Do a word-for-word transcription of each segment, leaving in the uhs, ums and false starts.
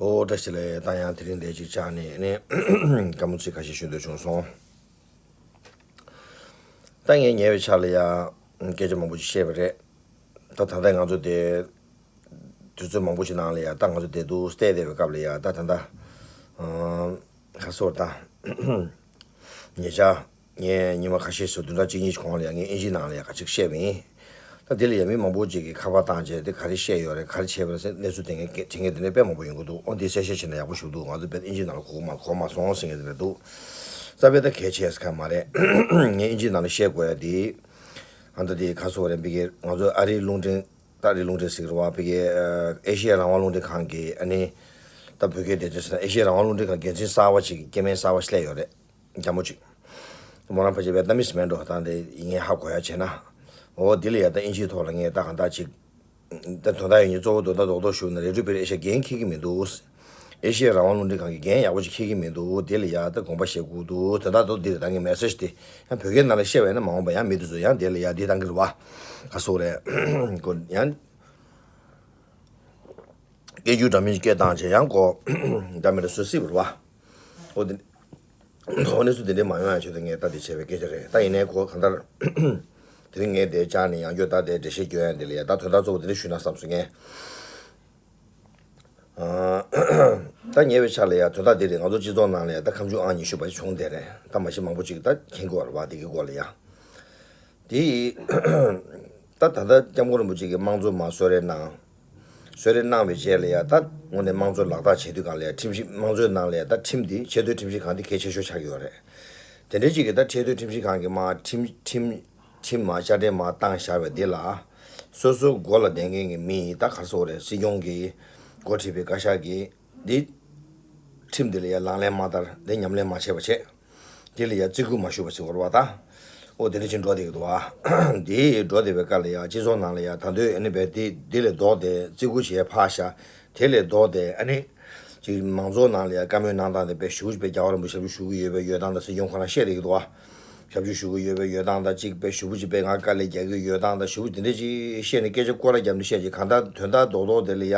ཨོ་བཀྲ་ཤིས་བདེ་ལེགས། ད་ཡང་དེ་རིང་འདིར་ཅིག་བཅར་ནས་ནི་བཀའ་མོལ་ཚིག་ཁ་ཤས་ཞུ་འདོད་བྱུང་སོང་། ད་ངས་ཉེ་བའི་ཆར་ལ་ཡ་སྐད་ཆ་མང་པོ་ཅིག་བཤད་པ་རེད། ད་ད་ལྟ་ང་ཚོ་དེ་དུས་ཚོད་མང་པོ་ཞིག་ནང་ལ་ཡ་ད་ང་ཚོ་དེ་འདུག་བལྟས་བསྡད་པའི་སྐབས་ལ་ཡ་ད་ད་ལྟ་ཨ་ཁ་སོར་ད་ཉེ་ཆར་ངས་ཉི་མ་ཁ་ཤས་སུ་བདུན་ཕྲག་གཅིག་གཉིས་ཀྱི་གོང་ལ་ཡ་ངས་ཨིན་ཇིའི་ནང་ལ་ཡ་ཁ་ཅིག་བཤད་པ་ཡིན། ད་དེ་ལ་ཡ་མི་མང་པོ་ཅིག་གིས་ཁ་པར་བཏང་བྱས་དེ་ག་རེ་བཤད་ཡོད་རེད། ག་རེ་བྱས་པ་རེད་ཟེར་གནས་ཚུལ་དེ་ངས་དྲན་མཁན་དེ་འདྲ་དཔེ་མང་པོ་ཡོང་གི་འདུག་ཨོ་འདི་གསལ་བཤད་བྱས་ན་ཡག་པོ་ཞིག་འདུག་ང་ཚོ་དཔེ་ཨིན་ཇིའི་ནང་ལ་གོ་མ་གོ་མ་སོང་ཟེར་མཁན་དེ་འདྲ་འདུག་རྩ་བའི་ད་གལ་ཆེ་ས་ཁ་མ་རེད། ངས་ཨིན་ཇིའི་ནང་ལ་བཤད་དགོས་ཡ་དེ་ཨ་ད་དེ་ག་སོ་རེད། འབི་གེ་ང་ཚོ་ཨ་རིའི་རླུང་འཕྲིན་ད་རིའི་རླུང་འཕྲིན་ཟེར་གི་རེད་བ། འབི་གེ་ཨེ་ཤེ་ཡ་རང་དབང་རླུང་འཕྲིན་ཁང་གི་ཨ་ནི་ད་བོད་སྐད་དེ་ཚོ་ཟེར་ན་ཨེ་ཤེ་ཡ་རང་དབང་རླུང་འཕྲིན་ཁང་འགན་འཛིན་གསར་བ་ཅིག་གི་སྐྱེ་དམན་གསར་བ་ཞིག་སླེབས་ཡོད་རེད། རྒྱ་མོ་ཅིག་མོ་རང་ཕལ་ཆེར་ཝེ་ཏ་མིས་མེད་འགྲོ། ད་འདི་ངས་ཧ་གོ་ཡ་བྱས་ན། འོ་འདི་ལ་ཡ་ད་ཨིན་ཇིའི་ཐོག་ལ་ངས་ད་གང་ལྟར་ཅིག་ད་དོན་དག་ཡོད་ཉིད་གཙོ་བོ་དོན་དག་རྡོག་རྡོག་ཞུ་ན་རེ་ཌིའོ་ཕི་རི་ཨེ་ཤ་ཡ་འགན་འཁྱེར་གྱི་མི་འདུག་ཨེ་ཤེ་ཡ་རང་དབང་རླུང་འཕྲིན་ཁང་གི་འགན་ཡག་པོ་ཞིག་འཁྱེར་གྱི་མི་འདུག་དེ་ལ་ཡ་ད་དགོངས་པ་བཞེས་དགོས་འདུག་དོན་དག་རྡོག་འདི་རེད། ད་ངས་མེ་སེ་ཇི་དེ་ཡང་བོད་སྐད་ནང་ལ་བཤད་པ་ཡིན་ན་མ་འོངས་པ་ཡང་མི་དེ་ཚོ་ཡང་དེ་ལ་ཡ་འདི་བཏང་གི་རེད་བ། ག་སོ་རེད་གོ་ཡང་། སྐད་སྒྱུར་འདྲ་མིན་སྐད་བཏང་བྱས་ཡང་གོ་འདྲ་མིན་ལ་བཟོ་སྲིད་པ་རེད་བ། འོ་དེ་འདྲ་གནས་ཚུལ་དེ་འདྲའི་མ་ཡོང་ཡ་ཆེད་དུ་ངས་ད་དེ་བྱས་པའི་སྐད་ཆ་རེད། ད་ཡིན་ནའི་གོ་གང་ལྟར་དེ་རིང་ངས་དེ་བཅར་ནས་ཡང་བསྐྱར་ད་དེ་འགྲེལ་བཤད་སྐྱོན་ཡ་དེ་ལ་ཡ་ད་དོན་དག་གཙོ་བོ་དེ་འདྲ་ཞུས་ན་བསམ་སོང་ངས། ད་ཉེ་བའི་ཆར་ལ་ཡ་དོན་དག་དེ་རེད། ང་ཚོ་སྤྱི་ཚོགས་ནང་ལ་ཡ་ད་ཁ་མཆུ་ཨང་ཉི་ཤུ་པ་ཞིག་བྱུང་བསྡད་རེད། ད་མ་གཞི་མང་པོ་ཅིག་ད་མཁྱེན་གྱི་ཡོད་རེད་བ། དེ་གི་སྐོར་ལ་ཡ་དེ་ད་ད་ལྟ་སྐྱབས་མགོན་རིན་པོ་ཆེ་གིས་དམངས་གཙོ་མར་གསོལ་རས་གནང་། གསོལ་རས་གནང་བའི་རྗེས་ལ་ཡ་ད་དངོས་གནས་དམངས་གཙོ་ལག་བསྟར་བྱེད་དུས་སྒང་ལ་ཡ་ཁྲིམས་ཞིབ་དམངས་གཙོའི་ནང་ལ་ཡ་ད་ཁྲིམས་འདི་ཆེས་མཐོའི་ཁྲིམས་ཞིབ་ཁང་འདི་གལ་ཆེ་ཤོས་ཆགས་ཀྱི་ཡོད་རེད། དེ་འདྲའི་གཅིག་གིས་ད་ཆེས་མཐོའི་ཁྲིམས་ཞིབ་ཁང་གིས་མར་ཁྲིམས་ཁྲིམས་ཁྲིམས་མར་དཔྱ་ཁྲལ་མར་བཏང་བཞག་པའི་འདི་ལ་སོ་སོའི་མགོ་ལ་བསྡད་མཁན་གྱི་མི་ད་ག་རེ་ཟེར་དགོས་རེད། སྲིད་སྐྱོང་གིས་འགོ་ཁྲིད་པའི་བཀའ་ཤག་གིས་འདི་ཁྲིམས་འདི་ལ་ཡ་ལག་ལེན་མ་བསྟར། འདི་ཉམས་ལེན་མ་བྱས་པ་བྱས། དེ་ལ་ཡ་བརྩི་བཀུར་མ་ཞུ་བ་ཟེར་བ་རེད་བ་ད། ཨོ་དེ་འདྲ་ཅིག་འགྲོ་བསྡད་ཀྱི་འདུག་བ། དེ་འགྲོ་བསྡད་པའི་སྐབས་ལ་ཡ་སྤྱི་ཚོགས་ནང་ལ་ཡ་ད་དུང་ཨ་ནི་བས་དེ་དེ་ལས་ལྡོག་སྟེ་བརྩི་བཀུར་བྱས་ཕར་བཞག་དེ་ལས་ལྡོག་སྟེ་ཨ་ནི་ཅིག་མང་ཚོགས་ནང་ལ་ཡ་བཀའ་མོལ་གནང་སྟངས་དེ་དཔེ་ཞེ་པོ་ཅིག་དཔེ་རྒྱལ་བ་རིན་པོ་ཆེ་ཞབས་ཕྱི་ཞུ་གི་ཡོད་པའི་ཡོད་སྟངས་དང་། སྲིད་སྐྱོང་ཁོ་རང་བཤད་བསྡད་ཀྱི་འདུག་བ། ཞབས་ཕྱི་ཞུ་གི་ཡོད་པའི་ཡོད་སྟངས་དང་། ཅིག་དཔེ་ཞེ་པོ་ཅིག་དཔེ་ང་དཀའ་ལས་རྒྱག་གི་ཡོད་སྟངས་དང་། ཞེ་པོ་དེ་འདྲ་ཅིག་བཤད་ནས་སྐད་ཆ་སྐོར་ར་བརྒྱབ་ནས་བཤད་ཅིག་གང་ལྟར་དོན་དག་རྡོག་རྡོག་དེ་ལ་ཡ།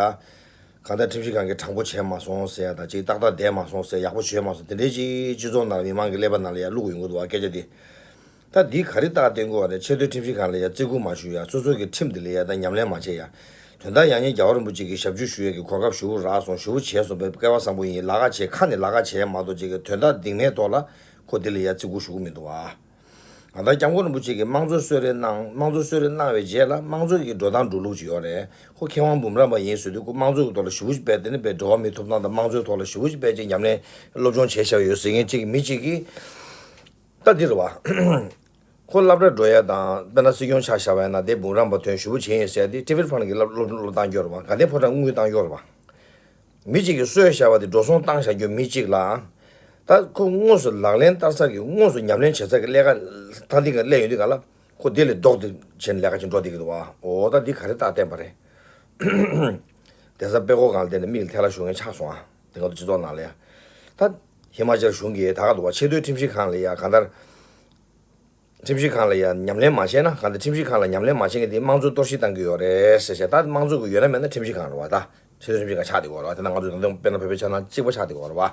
གང་ལྟར་ཁྲིམས་ཞིབ་ཁང་གིས་དྲང་པོ་བྱས་མ་སོང་ཟེར་ཡ་དང་། ཅིག་ཏག་ཏག་བསྡད་མ་སོང་ཟེར། ཡག་པོ་བྱས་མ་སོང་། དེ་འདྲའི་ཅིག་སྤྱི་ཚོགས་ནང་ལ་མི་མང་གི་ཀླད་པ་ནང་ལ་ཡ་བླུགས་ཡོང་གི་འདུག་བ། སྐད་ཆ་འདི། ད་འདི་ག་རེ་རྟགས་བསྟན་དགོས་བ་རེད། ཆེས་མཐོའི་ཁྲིམས་ཞིབ་ཁང་ལ་ཡ་བརྩི་བཀུར་མ་ཞུ་ཡ། སོ་སོ་གི་ཁྲིམས་འདི་ལ་ཡ་ད་ཉམས་ལེན་མ་བྱས་ཡ། དོན་དག་ཡང་སྙིང་རྒྱལ་བ་རིན་པོ་ཆེ་གི་ཞབས་ཕྱི་ཞུ་ཡ་གི་གོ་སྐབས་ཞེ་པོ་རག་སོང་། ཞེ་པོ་བྱས་སོང་བས་སྐལ་བ་བཟང་པོ་ཡིན། ལག་ཁ་བྱས། ཁ་ནས་ལག་ཁ་བྱས་མ་གཏོགས་ཅིག་གི་དོན་དག་འདི་མའི་ཐོག་ལ་ཁོ་འདི་ལ་ཡ་བརྩི་བཀུར་ཞུ་གི་མི་འདུག་བ། ང་ད་སྐྱབས་མགོན་རིན་པོ་ཆེ་གིས་དམངས་གཙོ་གསོལ་རས་གནང་། དམངས་གཙོ་གསོལ་རས་གནང་བའི་རྗེས་ལ་དམངས་གཙོ་གི་འགྲོ་སྟངས་འགྲོ་ལུགས་ཅིག་ཡོད་རེད། ཁོ་མཁས་དབང་འབུམ་རམས་པ་ཡིན་ཟེར་དུས་ཁོ་དམངས་གཙོ་གི་ཐོག་ལ་ཞེ་པོ་ཅིག་དཔེ་དེ་ནི་དཔེ་འགྲོ་བ་མིའི་ཐོབ་ཐང་དང་དམངས་གཙོའི་ཐོག་ལ་ཞེ་པོ་ཅིག་དཔེ་ཅིག་ཉམས་ལེན་སློབ་སྦྱོང་བྱས་བཞག་ཡོད་ཟེར་མཁན་ཅིག་མི་གཅིག་གིས་ད་འདི་རེད་བ། ཁོ་སློབ་གྲྭ་འགྲོ་ཡ་དང་། དཔེར་ན་སྲིད་སྐྱོང་ཆགས་བཞག་པ་ཡིན་ན་དེ་འབུམ་རམས་པ་ཐོན་ཞེ་པོ་ཅིག་ཡིན་ཟེར་ཡ་དེ་ཊི་ཝི་ཕན་གྱིས་སློབ་སློབ་སློབ་བཏང་རྒྱུ་རེད་བ། དགའ་ལྡན་ཕོ་བྲང་དངུལ་བཏང་རྒྱུ་རེད་བ། མི་གཅིག་གིས་གསོལ་བཞག་པ་དེ་འགྲོ་སོང་བཏང་བཞག་རྒྱུ་མི་གཅིག་ལ། ད་ཁོ་དངོས་སུ་ལག་ལེན་བསྟར་ས་གི་དངོས་སུ་ཉམས་ལེན་བྱེད་ས་གི་ལས་ཀ་ཐང་སྟེང་ག་སླེབས་ཡོང་དུས་ག་ལ་ཁོ་དེ་ལས་ལྡོག་སྟེ་བྱས་ནས་ལས་ཀ་ཅིག་འགྲོ་བསྡད་ཀྱི་འདུག་བ། འོ་ད་འདི་ག་རེ་རྟགས་བསྟན་པ་རེད། གདན་ས་དཔྲལ་ཀོར་སྒང་ལ་བསྡད་ནས་མིག་ལ་ཐལ་བ་ཞུགས་མཁན་ཆགས་སོང་ཨ། དེ་ག་དུ་སྤྱི་ཚོགས་ནང་ལ་ཡ། ད་ཧི་མ་ཅལ་གཞུང་གིས་ད་ག་འདུག་བ། ཆེས་མཐོའི་ཁྲིམས་ཞིབ་ཁང་ལ་ཡ་གང་ལྟར། ཁྲིམས་ཞིབ་ཁང་ལ་ཡང་ཉམས་ལེན་མ་བྱས་ན། གང་ལྟར་ཁྲིམས་ཞིབ་ཁང་ལ་ཉམས་ལེན་མ་བྱས་མཁན་དེ་དམངས་གཙོ་གཏོར་བཤིག་བཏང་གི་ཡོད་རེད་ཟེར་བྱས། ད་དམངས་གཙོ་གི་ཡོད་ན་མེད་ན་ཁྲིམས་ཞིབ་ཁང་རེད་བ། ད་ཆེས་མཐོའི་ཁྲིམས་ཞིབ་ཁང་ཆགས་བསྡད་ཡོད་རེད་བ། དེ་ན་ང་ཚོ་ད་དུང་དཔེར་ན་བོད་པའི་ཆ་ནས་གཅིག་པ་ཆགས་བསྡད་ཡོད་རེད་བ།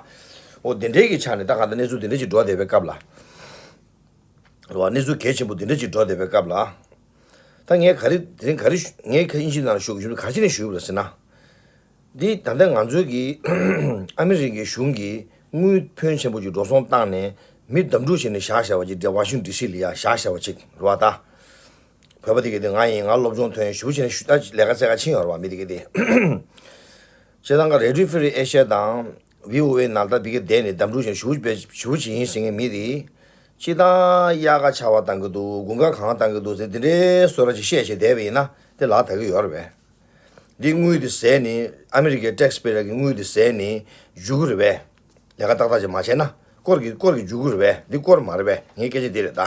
འོ་དེ་འདྲའི་གི་ཆ་ནས་ད་གང་ལྟར་གནས་ཚུལ་དེ་འདྲའི་ཅིག་འགྲོ་བསྡད་པའི་སྐབས་ལ། རེད་བ། གནས་ཚུལ་གལ་ཆེན་པོ་དེ་འདྲའི་ཅིག་འགྲོ་བསྡད་པའི་སྐབས་ལ། ད་ངས་ག་རེ་དེ་རིང་ག་རེ་ཞུ། ངས་ཁ་ཨིན་ཇི་ནང་ལ་ཞུ་དགོས་ཞུ་ག་རེ་བྱས་ནས་ཞུས་པ་རེད་ཟེར་ན། འདི་ད་ལྟ་ང་ཚོའི་གི་ཨ་མི་རི་ཀའི་གཞུང་གིས་དངུལ་ཕོན་ཆེན་པོ་ཅིག་འགྲོ་སོང་བཏང་ནས་མི་བདམས་སྒྲུག་བྱས་ནས་བཞག་བཞག་པ་ཅིག་འདྲ། ཝ་ཤིང་ཌི་སི་ལ་ཡ་བཞག་བཞག་པ་ཅིག་རེད་བ་ད། བོད་པ་དེ་ག་དེ་ང་ཡིན། ང་སློབ་སྦྱོང་ཐོན་ཞེ་པོ་བྱས་ནས་ཞུ་ད་ལས་ཀ་བཙལ་ག་ཕྱིན་ཡོད་རེད་བ། མི་དེ་ག་དེ། སྤྱིར་བཏང་ག་རེ་ཌིའོ་ཕི་རི་ཨེ་ཤ་ཡ་དང་བྷི་ཨོ་ཨེ་ནང་ད་དེ་ག་བསྡད་ནས་བདམས་སྒྲུག་བྱས་ཞེ་པོ་བྱས་ཞེ་པོ་བྱས་ཡིན་ཟེར་མཁན་མི་དེ། སྤྱིར་བཏང་དབྱར་ཁ་ཆར་པ་བཏང་གི་འདུག་དགུན་ཁ་གངས་བཏང་གི་འདུག་ཟེར་དེ་འདྲའི་བཟོ་འདྲ་ཅིག་བཤད་བྱས་བསྡད་པ་ཡིན་ན་དེ་ལག་ད་གི་ཡོད་རེད་པས། འདི་དངུལ་འདི་ཟས་ནི་ཨ་མི་རི་ཀའི་ཊེག་སི་པེ་ཡར་གི་དངུལ་འདི་ཟས་ནི་རྒྱུག་གི་རེད་པས། ལས་ཀ་ཏག་ཏག་ཅིག་མ་བྱས་ན་སྐོར་གི་སྐོར་གི་རྒྱུག་གི་རེད་པས། འདི་སྐོར་མ་རེད་པས། ངའི་སྐད་ཆ་འདི་རེད་ད།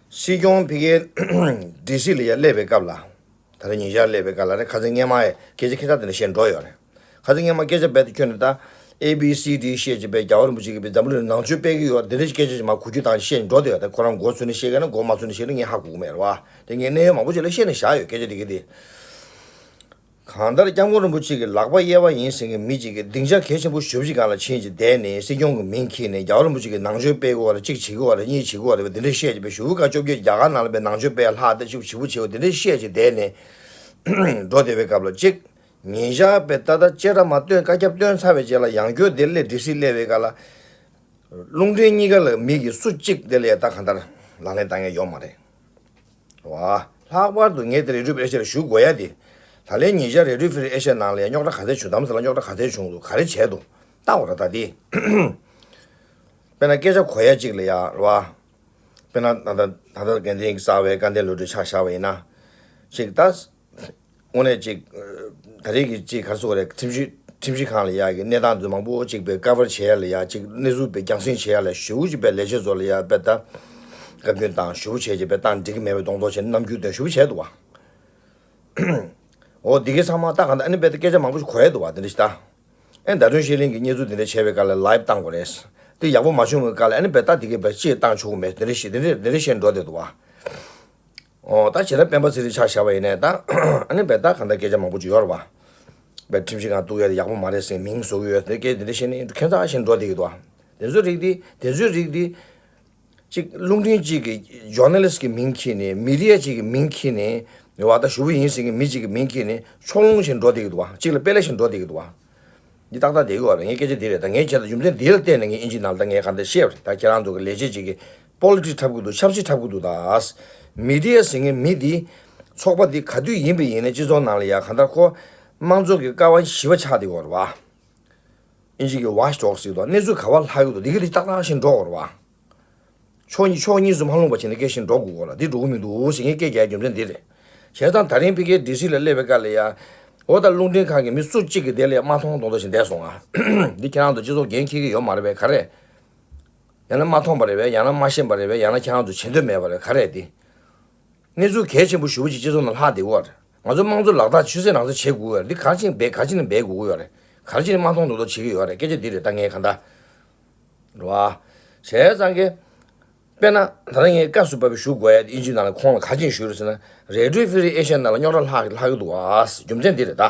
སྲིད་སྐྱོང་ཕ་གིའི་ཌི་སི་ལ་ཡ་སླེབས་པའི་སྐབས་ལ། ད་རེས་ཉིན་ཞག་སླེབས་པའི་སྐབས་ལ་རེད། ཁ་སང་སྔས་མ་ཡ་སྐད་ཆ་ཁྱེད་ཅག་དེ་འདྲ་བཤད་འགྲོ་ཡོད་རེད། ཁ་སང་སྔས་མ་སྐད་ཆ་རྦད་དེ་ཁྱོན་ནས་ད་ཨེ་བི་སི་ཌི་བཤད་ཅིག་པས། རྒྱལ་བ་རིན་པོ་ཆེ་གིས་པས་འཛམ་བུ་གླིང་ནང་ཆོས་སྤེལ་གི་ཡོད་དེ་འདྲ་སྐད་ཆ་ཅིག་མ་གོ་རྒྱུ་དང་བཤད་འགྲོ་དེ་ཡོད་དེ། ཁོ་རང་མགོ་ཚོས་ནས་བཤད་གི་ན་མགོ་མ་ཚོས་ནས་བཤད་ན་ངས་ཧ་གོ་གི་མེད་རེད་བ། དེ་ངས་གནད་ཡོད་མང་པོ་ཅིག་ལ་བཤད་ནས་བཞག་ཡོད་སྐད་ཆ་དེ་གི་དེ། གང་ལྟར་སྐྱབས་མགོན་རིན་པོ་ཆེ་གི་ལག་པ་གཡས་པ་ཡིན་ཟེར་མཁན་མི་གཅིག་གིས་སྡིངས་ཆ་གལ་ཆེན་པོ་ཞེ་པོ་ཅིག་སྒང་ལ་ཕྱིན་ཅིག་བསྡད་ནས་སྲིད་སྐྱོང་གི་མིང་འཁྱེར་ནས་རྒྱལ་བ་རིན་པོ་ཆེ་གི་ནང་ཆོས་སྤེལ་དགོས་པ་རེད། གཅིག་བྱེད་དགོས་པ་རེད། གཉིས་བྱེད་དགོས་པ་རེད། འདི་འདྲ་བཤད་ཅིག་བྱས་ཞེ་པོ་དཀའ་སྐྱོ་སྐྱོ། རྒྱ་གར་ནང་ལ་བས་ནང་ཆོས་སྤེལ་ལྷག་བསྡད་ཅིག་བྱེད་པོ་བྱེད་པོ་འདི་འདྲ་བཤད་ཅིག་བསྡད་ནས་འགྲོ་བསྡད་པའི་སྐབས་ལ་གཅིག་ཉིན་ཞག་པའི་ད་ལྟ་བཅད་ཁྲ་མ་བཏོན། བཀའ་ཁྱབ་བཏོན་ཚར་བའི་རྗེས་ལ་ཡང་བསྐྱར་དེ་སླེབས་ཌི་སི་སླེབས་པའི་སྐབས་ལ། རླུང་འཕྲིན་གཉིས་ཀ་ལ་མི་གི་སུ་གཅིག་དེ་ལས་ད་གང་ལྟར་ལག་ལེན་བསྟར་མཁན་ཡོད་མ་རེད་བ། ལྷག་པར་དུ་ངས་དེ་རེ་ཌིའོ་ཨེ་ཤི་ཡ་ལ་ཞུ་དགོས་ཡ་དེ། ད་ལན་ཉིན་ཞག་རེ་ཌིའོ་ཕི་རི་ཨེ་ཤི་ཡ་ནང་ལ་ཡ་རྙོག་དྲ་ག་ཚད་བྱུང་། དམ་ཟེར་ལ་རྙོག་དྲ་ག་ཚད་བྱུང་འདུག་ག་རེ་བྱས་འདུག་ལྟ་འོ་ར་ད་དེ། དཔེར་ན་སྐད་ཆ་གོ་ཡ་གཅིག་ལ་ཡ་རེད་བ། དཔེར་ན་ད་ལྟ་ད་ལྟ་དགེ་འདུན་གྱི་རྩ་བའི་བཀའ་བསྟན་བློ་གྲོས་ཆ་བཞག་པ་ཡིན་ན། གཅིག་ད། དངོས་གནས་ཅིག་ད་རེས་ཀྱི་ཅིག་ག་རེ་ཟེར་དགོས་རེད། ཁྲིམས་ཞིབ་ཁྲིམས་ཞིབ་ཁང་ལ་ཡ་གི་གནས་སྟངས་འདི་མང་པོ་ཅིག་པའི་ཀ་བར་བྱེད་ཡ་ལ་ཡ་ཅིག་གནས་ཚུལ་པའི་རྒྱང་སྲིང་བྱེད་ཡ་ལ་ཞེ་པོ་ཅིག་པའི་ལས་བྱེད་ཚོ་ལ་ཡ་པའི་ད་བཀའ་བཀྱོན་བཏང་ཞེ་པོ་བྱས་ཅིག་པའི་བཏང་འགྲིག་གི་མེད་པའི་གདོང་ཐོག་བྱས་ནས་རྣམ་འགྱུར་སྟོན་ཞེ་པོ་བྱས་འདུག་བ། འོ་འདི་གའི་ཚང་མ་ད་གང་ལྟར་ཨ་ནི་པའི་ད་སྐད་ཆ་མང་པོ་ཞིག་གོ་ཡ་འདུག་བ། དེ་འདྲ་ཞིག་ད། ཨེ་ཟླ་སྒྲོན་ཤེས་གླིང་གིས་བརྙན་ཚུལ་འདི་འདྲ་བྱས་པའི་སྐབས་ལ་ལའེབ་བཏང་དགོས་རེད། དེ་ཡག་པོ་མ་བྱུང་བའི་སྐབས་ལ་ཨ་ནི་པའི་ད་འདི་གའི་པའི་ཅིག་བཏང་ཆོག་གི་མེད། དེ་འདྲ་ཞིག་དེ་འདྲ་དེ་འདྲ་བཤད་འགྲོ་བསྡད་འདུག་བ། ཨོ་ད་བྱས་ན་སྤེན་པ་ཚེ་རིང་ཆ་བཞག་པ་ཡིན་ནའི་ད་ཨ་ནི་བས་ད་གང་ལྟར་སྐད་ཆ་མང་པོ་ཅིག་ཡོད་རེད་བ། བས་ཁྲིམས་ཞིབ་ཁང་གཏུག་ཡ་དེ་ཡག་པོ་མ་རེད་ཟེར་མིང་བཟོ་གི་ཡོད་ཟེར་སྐད་འདི་འདྲ་བཤད་ནས་ཁྱད་མཚར་ཞིག་འགྲོ་བསྡད་ཀྱི་འདུག་བ། དེ་ཚོ་རིགས་དེ་དེ་ཚོའི་རིགས་དེ་གཅིག་རླུང་འཕྲིན་གཅིག་གི་ཇོར་ན་ལིསྟ་གི་མིང་འཁྱེར་ནས་མི་ཌི་ཡ་གཅིག་གི་མིང་འཁྱེར་ནས་རེད་བ། ད་ཞུ་བོ་ཡིན་ཟེར་མཁན་མི་གཅིག་གི་མིང་འཁྱེར་ནས་ཕྱོགས་ལྷུང་ཞིག་འགྲོ་བསྡད་ཀྱི་འདུག་བ། གཅིག་ལ་དཔེ་ལེགས་ཞིག་འགྲོ་བསྡད་ཀྱི་འདུག་བ། འདི་ཏག་ཏག་བསྡད་ཀྱི་ཡོད་རེད། ངས་སྐད་ཆ་འདི་རེད། ད་ངས་བྱས་ད་རྒྱུ་མཚན་འདི་ལ་བརྟེན་ནས་ངས་དབྱིན་ཇིའི་ནང་ལ་ད་ངས་ག་འདྲ་བཤད་པ་རེད། ད་ཁྱེད་རང་ཚོ་གི་ལས་བྱེད་ཅིག་གིས་པོ་ལི་ཊིག་འཁྲབ་གི་འདུག་ཆབ་སྲིད་འཁྲབ་གི་འདུག་ད་མི་ཌི་ཡ་ཟེར་མཁན་མི་འདི་ཚོགས་པ་འདི་ག་དུས་ཡིན་པ་ཡིན་ནའི་སྤྱི་ཚོགས་ནང་ལ་ཡ་གང་ལྟར་ཁོ་དམངས་གཙོ་གི་ཀ་བ་བཞི་པ་ཆགས་བསྡད་ཡོད་རེད་བ། དབྱིན་ཇི་གི་ཝ་ཆི་ཌོག་ཟེར་གི་འདུག་གནས་ཚུལ་ག་བ་ལྷག་གི་འདུག་འདི་གི་འདི་ཏག་ཏག་བཞིན་འགྲོ་གི་རེད་བ། ཕྱོགས་གཉིས་ཕྱོགས་གཉིས་སུ་མ་ལྷུང་བ་བྱས་ནས་སྐད་བཞིན་འགྲོ་དགོས་གོ་ལ་འདི་འགྲོ་གི་མི་འདུག་ཟེར་ངས་སྐད་རྒྱག་རྒྱུ་མཚན་འདི་རེད། བྱས་ཙང་ད་རིང་ཕ་གིའི་ཌི་སི་ལ་སླེབས་པའི་སྐབས་ལ་ཡ། འོ་ད་རླུང་འཕྲིན་ཁང་གི་མི་སུ་གཅིག་གིས་དེ་ལ་ཡ་མ་མཐོང་མཐོང་ཚོ་ཞིག་བསྡད་སོང་ང་། འདི་ཁྱེད་རང་ཚོ་སྤྱི་ཚོགས་འགན་འཁྱེར་གྱི་ཡོད་མ་རེད་པས་ག་རེ། ཡང་ན་མ་མཐོང་པ་རེད་པས། ཡང་ན་མ་ཤེས་པ་རེད་པས། ཡང་ན་ཁྱེད་རང་ཚོ་བྱེད་འདོད་མེད་པ་རེད་ག་རེ་འདི། གནས་ཚུལ་གལ་ཆེན་པོ་ཞེ་པོ་ཅིག་སྤྱི་ཚོགས་ནང་ལྷག་བསྡད་ཡོད་རེད། ང་ཚོ་དམངས་གཙོ་ལག་བསྟར་ཆུད་ཟོས་རང་ས་བྱེད་དགོས་ཡོད་རེད། འདི་ག་རེ་བྱས་ནས་འབད་ག་རེ་བྱས་ནས་འབད་དགོས་ཀྱི་ཡོད་རེད། ག་རེ་བྱས་ནས་མ་མཐོང་མཐོང་ཚོ་བྱེད་ཀྱི་ཡོད་རེད། སྐད་ཆ་འདི་རེད། ད་ངས་གང་ལྟར། རེད་བ། བྱས་ཙང་གི། དཔེར་ན་ད་ལྟ་ངས་སྐབས་སུ་བབས་པའི་ཞུ་དགོས་ཡ་དབྱིན་ཇིའི་ནང་ལ་ཁོང་ལ་ག་རེ་བྱས་ནས་ཞུས་རེད་ཟེར་ན། རེ་ཌིའོ་ཕི་རི་ཨེ་ཤ་ཡ་ནང་ལ་རྙོག་དྲ་ལྷག་ལྷག་གི་འདུག་བ། རྒྱུ་མཚན་འདི་རེད་ད།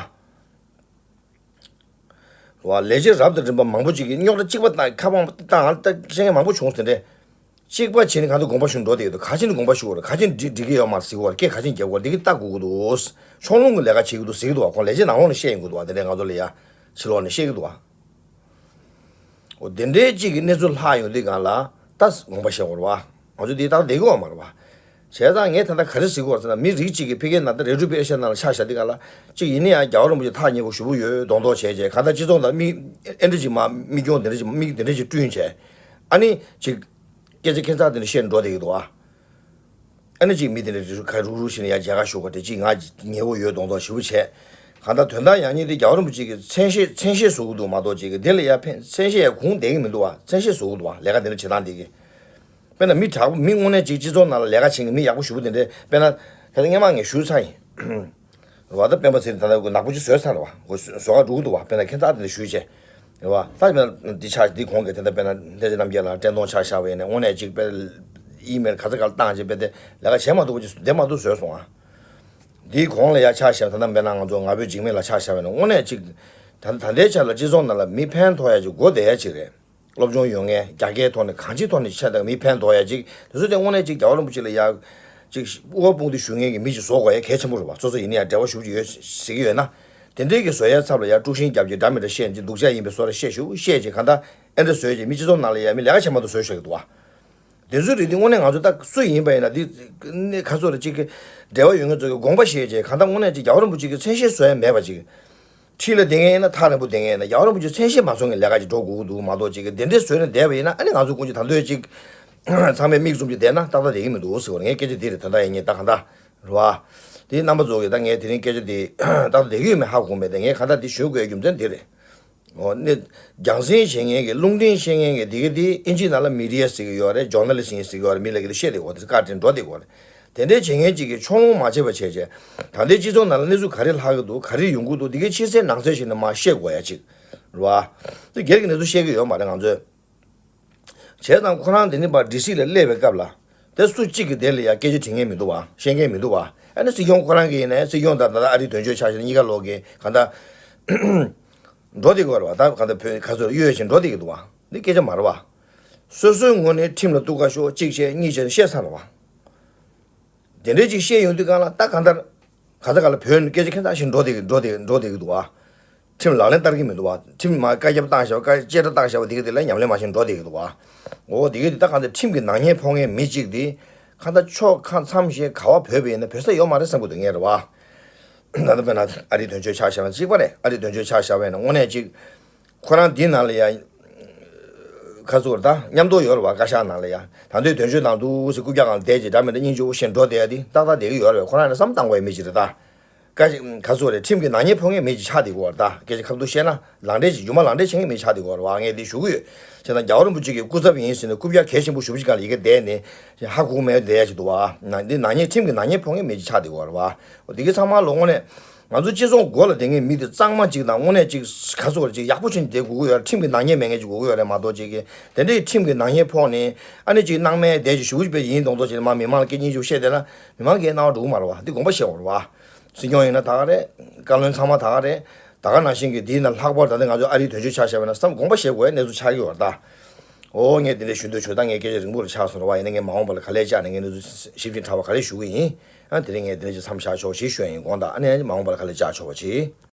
བ། ལས་བྱེད་རབ་དང་རིམ་པ་མང་པོ་ཅིག་གིས་རྙོག་དྲ་གཅིག་པ་དང་ཁ་པང་བཏང་ད་བཤད་མཁན་མང་པོ་བྱུང་ཟེར་འདྲ། གཅིག་པ་བྱས་ནས་གང་དུ་དགོངས་པ་ཞུ་འགྲོ་བསྡད་ཡོད་དོ། ག་ཅི་ནས་དགོངས་པ་ཞུ་བར་ག་ཅི་འགྲིག་འགྲིག་གི་ཡོད་མ་རེད་ཟེར་བར་སྐད་ག་ཅི་རྒྱབ་བར་འདི་གི་ལྟ་དགོས་ཀྱི་འདུག་ཕྱོགས་ལྷུང་གི་ལས་ཀ་བྱེད་ཀྱི་འདུག་ཟེར་གྱི་འདུག་བ། ཁོང་ལས་བྱེད་ནང་ལོགས་ནས་བཤད་ཡོང་གི་འདུག་བ། དེ་འདྲས་ང་ཚོ་ལ་ཡ་ཕྱི་ལོགས་ནས་བཤད་ཀྱི་འདུག་བ། འོ་དེ་འདྲས་གཅིག་གི་གནས་ཚུལ་ལྷག་ཡོང་དུས་སྒང་ལ་ད་དགོངས་པ་བཞེས་དགོས་རེད་བ། ང་ཚོ་འདི་ལྟར་བསྡད་ཀྱི་ཡོད་མ་རེད་བ། བྱས་ཙང་ངས་ད་ལྟ་ག་རེ་ཟེར་གྱི་ཡོད་རེད་ཟེར་ན། མི་རིགས་གཅིག་གིས་ཕ་གིའི་ནང་ད་རེ་ཌིའོ་ཕི་རི་ཨེ་ཤ་ཡ་ནང་ལ་ཆ་བཞག་དུས་སྒང་ལ་གཅིག་ཡིན་ན་ཡང་རྒྱལ་བ་རིན་པོ་ཆེ་ཐག་ཉེ་པོ་ཞེ་པོ་ཡོད་མདོག་མདོག་བྱས་བྱས། གང་ལྟར་སྤྱི་ཚོགས་ནང་མི་ཨེ་འདྲ་ཅིག་མ་མི་སྐྱོན་དེ་འདྲ་ཅིག་མི་དེ་འདྲ་ཅིག་བསྐྲུན་བྱས། ཨ་ནི་ཅིག་སྐད་ཆ་ཁྱད་མཚར་དེ་འདྲ་བཤད་འགྲོ་བསྡད་ཀྱི་འདུག་ཨ། ཨ་ནི་ཅིག་མི་དེ་འདྲ་ཁ་རུག་རུག་བྱས་ནས་ཡར་མཇལ་ཁ་ཞུ་ག་དེ་ཅིག་ང་ཉེ་བོ་ཡོད་མདོག་མདོག་ཞེ་པོ་བྱས། གང་ལྟར་དོན་དག་ཡང་སྙིང་དེ་རྒྱལ་བ་རིན་པོ་ཆེ་གིས་མཚན་ཤས་མཚན་ཤས་བཟོ་གི་འདུག་མ་གཏོགས་ཅིག་དེ་ལ་ཡར་ཕན་མཚན་ཤས་ཡར་གོང་བསྡད་ཀྱི་མི་འདུག་བ། མཚན་ཤས་བཟོ་གི་འདུག་བ། ལས་ཀ་དེ་འདྲ་བྱེད་སྟངས་དེ་གིས། དཔེར་ན་མི་དྲག་པོ་མི་དངོས་གནས་ཅིག་སྤྱི་ཚོགས་ནང་ལ་ལས་ཀ་བྱེད་མཁན་མི་ཡག་པོ་ཞེ་པོ་དེ་འདྲས་དཔེར་ན་ད་ལྟ་སྔོན་མ་ངས་ཞུས་ཚར་ཡིན། རེད་བ། ད་སྤེན་པ་ཚེ་རིང་ད་ལྟ་ཁོ་ནག་པོ་ཅིག་བཟོས་ཚར་རེད་བ། ཁོ་བཟོ་ག་འགྲོ་གི་འདུག་བ། དཔེར་ན་ཁྱད་མཚར་དེ་འདྲ་ཞུས་བྱས། རེད་བ། ད་དཔེར་ན་འདི་ཆ་འདི་གོང་གི་དེ་འདྲ་དཔེར་ན་ལྷ་རྗེ་རྣམ་རྒྱལ་ལགས་བཀྲས་མཐོང་ཆ་བཞག་པ་ཡིན་ན་དངོས་གནས་ཅིག་དཔེ་ཨི་མེལ་ག་ཚོད་ག་ལ་བཏང་བྱས་དཔེ་དེ་ལས་ཀ་བྱེད་མ་ཐུབ་པ་ཅིག་བསྡད་མ་ཐུབ་བཟོས་སོང་ཨ། འདིའི་གོང་ལ་ཡ་ཆ་བཞག་ད་ལྟ་དཔེར་ན་ང་ཚོ་ང་ཕོད་འཇིགས་མེད་ལགས་ཆ་བཞག་པ་ཡིན་ན་དངོས་གནས་ཅིག་ད་ད་ལྟའི་ཆ་ལ་སྤྱི་ཚོགས་ནང་ལ་མི་ཕན་ཐོགས་ཡ་ཅིག་དགོས་བསྡད་ཡ་ཅིག་རེད། སློབ་སྦྱོང་ཡོད་མཁན། རྒྱ་སྐད་ཐོག་ནས་གང་ཅིའི་ཐོག་ནས་ཆ་དང་མི་ཕན་ཐོགས་ཡ་ཅིག་དེ་ཚོ་དེ་དངོས་གནས་ཅིག་རྒྱལ་བ་རིན་པོ་ཆེ་ལ་ཡ་ཅིག་དབུ་བ་དཔུང་འདེགས་ཞུ་མཁན་གྱི་མི་ཅིག་བཟོ་དགོས་ཡ་གལ་ཆེན་པོ་རེད་བ། སོ་སོ་ཡིན་ན་ཡང་འབྲེལ་བ་ཞུ་རྒྱུ་ཡོད་ཟེར་གྱི་ཡོད་ན། དེ་འདྲའི་གི་བཟོ་ཡའི་ཚབ་ལ་ཡ་དཀྲུག་ཤིང་རྒྱབ་ཀྱི་འདྲ་མི་འདྲ་བཤད་ཅིག་སྡུག་ཅག་ཡིན་པའི་བཟོ་འདྲ་བཤད་ཞུ་བཤད་ཅིག་གང་ལྟར་ཨེ་འདྲ་བཟོས་ཅིག་མི་སྤྱི་ཚོགས་ནང་ལ་ཡ་མི་ལས་ཀ་བྱེད་མ་ཐུབ་བཟོས་བཞག་གི་འདུག་བ། དེ་ཚོའི་རིགས་འདི་དངོས་གནས་ང་ཚོ་ད་སུ་ཡིན་པ་ཡིན་ན་འདི་གནས་ཁ་ཚོ་ལ་ཅིག་གི་འབྲེལ་བ་ཡོད་མཁན་ཚོ་གི་དགོངས་པ་བཞེས་བྱས་གང་ལྟར་དངོས་གནས་ཅིག་རྒྱལ་བ་རིན་པོ་ཆེ་གི་མཚན་ཤས་བཟོ་ཡ་མེད་པ་ཅིག་འཁྲིས་ལ་བསྡད་མཁན་ཡིན་ན་ཐག་རིང་པོ་བསྡད་མཁན་ཡིན་ན་རྒྱལ་བ་རིན་པོ་ཆེ་མཚན་ཤས་མ་བཟོ་མཁན་ལས་ཀ་ཅིག་འགྲོ་དགོས་ཀྱི་འདུག་མ་གཏོགས་ཅིག་གི་དེ་འདྲས་བཟོས་ནས་བསྡད་པ་ཡིན་ན་ཨ་ནི་ང་ཚོ་ཀུན་གྱིས་ད་འདོད་ཅིག་ཚང་མས་མིག་བཙུམ་གྱིས་བསྡད་ན་ཏག་ཏག་བསྡད་ཀྱི་མི་འདུག་ཟེར་བ་རེད། ངའི་སྐད་ཆ་འདི་རེད། ད་ལྟ་ཡིན་ངེས་ད་གང་ལྟར་རེད་བ། འདི་རྣམ་པ་ཚོ་གིས་ད་ངས་དེ་རིང་སྐད་ཆ་འདི་ཏག་ཏག་བསྡད་ཀྱི་ཡོད་མེད་ཧ་གོ་མེད། དེ་ངས་གང་ལྟར་འདི་ཞུ་དགོས་རྒྱུ་མཚན་འདི་རེད། འོ་ནི། རྒྱང་སྲིང་བྱེད་མཁན་གྱི་རླུང་འཕྲིན་བཤད་མཁན་གྱི་འདི་ག་དེ་ཨིན་ཇི་ནང་ལ་མི་ཌི་ཡ་ཟེར་གྱི་ཡོད་རེད། ཇོར་ན་ལི་སི་ཊི་ཟེར་གྱི་ཡོད་རེད། མི་ལ་གི་དེ་བཤད་བསྡད་ཡོད་རེད། བཀའ་དྲིན་འགྲོ་བསྡད་ཡོད་རེད། དེ་འདྲའི་བྱེད་མཁན་ཅིག་གིས་ཕྱོགས་ལྷུང་མ་བྱས་པ་བྱས་བྱས། ད་ལྟའི་སྤྱི་ཚོགས་ནང་ལ་གནས་ཚུལ་ག་རེ་ལྷག་གི་འདུག་ག་རེ་ཡོང་གི་འདུག་འདི་གའི་ཕྱི་གསལ་ནང་གསལ་ཞིག་ནས་མར་བཤད་དགོས་ཡ་ཅིག་རེད་བ། དེ་སྒེར་གྱི་གནས་ཚུལ་བཤད་ཀྱི་ཡོད་མ་རེད་ང་ཚོས། བྱས་ཙང་ཁོ་རང་དེ་ནི་པ་ཌི་སི་ལ་སླེབས་པའི་སྐབས་ལ། དེ་སུ་གཅིག་གིས་དེ་ལ་ཡ་སྐད་ཆ་དྲི་མཁན་མི་འདུག་བ། བཤད་མཁན་མི་འདུག་བ། ཨ་ནི་སྲིད་སྐྱོང་ཁོ་རང་གིས་ནས་སྲིད་སྐྱོང་དང་ད་ལྟ་ཨ་རིའི་དོན་གཅོད་ཆ་བཞག་ན་གཉིས་ཀ་ལོག་གི་གང་ལྟར་འགྲོ་བསྡད་ཀྱི་ཡོད་རེད་བ། ད་གང་ལྟར་བོད་ཁ་ཚུར་གཡོལ་བཞིན་འགྲོ་བསྡད་ཀྱི་འདུག་བ། འདི་སྐད་ཆ་མ་རེད་བ། སོ་སོའི་ངོས་ནས་ཁྲིམས་ལ་གཏུག་ག་ཤོག་གཅིག་བྱས་གཉིས་བྱས་བཤད་ཚར་བ། དེ་འདྲའི་ཅིག་བཤད་ཡོང་དུས་གང་ལ་ད་གང་ལྟར་ག་ས་ག་ལ་བོད་ནས་སྐད་ཆ་ཁྱད་མཚར་ཞིག་འགྲོ་བསྡད་ཀྱི་འགྲོ་བསྡད་འགྲོ་བསྡད་ཀྱི་འདུག་བ། ཁྲིམས་ལག་ལེན་བསྟར་གྱི་མི་འདུག་བ། ཁྲིམས་མ་བཀའ་ཁྱབ་བཏང་བཞག་པ་བཀའ་བཅད་ཁྲ་བཏང་བཞག་པ་དེ་ག་དེ་ལ་ཉམས་ལེན་མ་བྱས་འགྲོ་བསྡད་ཀྱི་འདུག་བ། འོ་དེ་ག་དེ་ད་གང་ལྟར་ཁྲིམས་ཀྱི་ནག་ཉེས་ཕོག་མཁན་མི་གཅིག་དེ་གང་ལྟར་ཕྱོགས་ཁག་མཚམས་གཞན་ག་བ་བོད་པ་ཡིན་ན་བོད་ས་ཡོད་མ་རེད་བསམ་གྱི་འདུག་ངས་རེད་བ། ད་ལྟ་དཔེར་ན་ཨ་རིའི་དོན་གཅོད་ཆ་བཞག་ན་གཅིག་པ་རེད། ཨ་རིའི་དོན་གཅོད་ཆ་བཞག་པ་ཡིན་ན་དངོས་གནས་གཅིག་ཁོ་རང་འདི་ནང་ལ་ཡ། ཁ་ཚུར་ད་མཉམ་དུ་ཡོད་རེད་བ། བཀའ་ཤག་ནང་ལ་ཡ། ད་འདོད་དོན་གཅོད་ནང་དུ་སི་རྐུབ་བཀྱག་སྒང་བསྡད་ཅིག་འདྲ་མི་འདྲ་སྙིང་རྗེ་བོ་ཞེ་འགྲོ་བསྡད་ཡ་དེ་ཏག་ཏག་བསྡད་ཀྱི་ཡོད་རེད་བ། ཁོ་རང་ནི་བསམ་བཏང་དགོས་ཡ་མི་ཅིག་རེད་ད། བཀའ་ཁ་ཚུར་རེད། ཁྲིམས་ཀྱི་ནག་ཉེས་ཕོག་མཁན་མི་ཅིག་ཆགས་བསྡད་ཀྱི་ཡོད་རེད་ད། སྐད་ཆ་ཁ་ཐུག་བཤད་ན་ལག་འབྲེལ་ཅིག་རྒྱུ་མ་ལག་འབྲེལ་བྱེད་མཁན་མི་ཆགས་བསྡད་ཀྱི་ཡོད་རེད་བ། ངས་འདི་ཞུ་གི་ཡོད། བྱས་ཙང་རྒྱལ་བ་རིན་པོ་ཆེ་གི་སྐུ་ཚབ་ཡིན་ཟེར་ནས་རྐུབ་བཀྱག་གལ་ཆེན་པོ་ཞེ་པོ་ཅིག་སྒང་ལ་ཡི་གེ་བསྡད་ནས་ཧ་གོ་མེད་བསྡད་ཡ་ཅིག་འདུག་བ། ན་འདི་ནག་ཉེས་ཁྲིམས་ཀྱི་ནག་ཉེས་ཕོག་མཁན་མི་ཅིག་ཆགས་བསྡད་ཀྱི་ཡོད་རེད་བ། འོ་དེ་གི་ཚང་མ་ལོ་དངོས་གནས། ང་ཚོ་སྤྱི་ཚོགས་སྒོ་ལ་བསྡད་མཁན་མི་དེ་གཙང་མ་ཅིག་དང་དངོས་གནས་ཅིག་ག་ཚོད་ཅིག་ཡག་པོ་ཅིག་བསྡད་དགོས་ཀྱི་ཡོད་རེད། ཁྲིམས་ཀྱི་ནག་ཉེས་མེད་མཁན་ཅིག་དགོས་ཀྱི་ཡོད་རེད་མ་གཏོགས་ཅིག་གི་དེ་འདྲའི་ཁྲིམས་ཀྱི་ནག་ཉེས་ཕོག་ནས་ཨ་ནི་ཅིག་སྣང་མེད་བསྡད་ཅིག་ཞུ་གི་པའི་ཡིན་མདོག་མདོག་བྱས་ནས་མ་མི་མང་ལ་སྐད་སྙིང་རྗེ་བཤད་བསྡད་ན་མི་མང་གིས་སྣང་བ་འགྲོ་གི་མ་རེད་བ། འདི་དགོངས་པ་བཞེས་དགོས་རེད་བ། སྲིད་སྐྱོང་ཡིན་ན་ད་ག་རེད། བཀའ་བློན་ཚང་མ་ད་ག་རེད། ད་ག་ནང་བཞིན་གྱི་འདི་ན་ལྷག་པར་ད་ལྟ་ང་ཚོ་ཨ་རིའི་དོན་གཅོད་ཆ་བཞག་པ་ན་བསམ་དགོངས་པ་བཞེས་དགོས་པའི་གནས་ཚུལ་ཆགས་ཀྱི་ཡོད་རེད་ད། ཨོ་ངས་དེ་འདྲ་ཞུ་འདོད་བྱུང་། ད་ངའི་སྐད་ཆ་རིང་པོ་ལ་ཆགས་སོང་རེད་བ། ཡིན་ན་ངས་མ་འོངས་པ་ལ་ག་ལེར་བཅར་ནས་ངས་གནས་ཚུལ་ཞིབ་ཅིང་ཕྲ་བ་ག་ལེར་ཞུ་གི་ཡིན། ཨ་དེ་རིང་ངས་དེ་འདྲ་ཅིག་མཚམས་བཞག་ཆོག་ཞེས་ཞུ་ཡ་ཡིན། དགོངས་དག་ཨ་ནི་མ་འོངས་པ་ལ་ག་ལེར་བཅར་ཆོག་པ་བྱེད།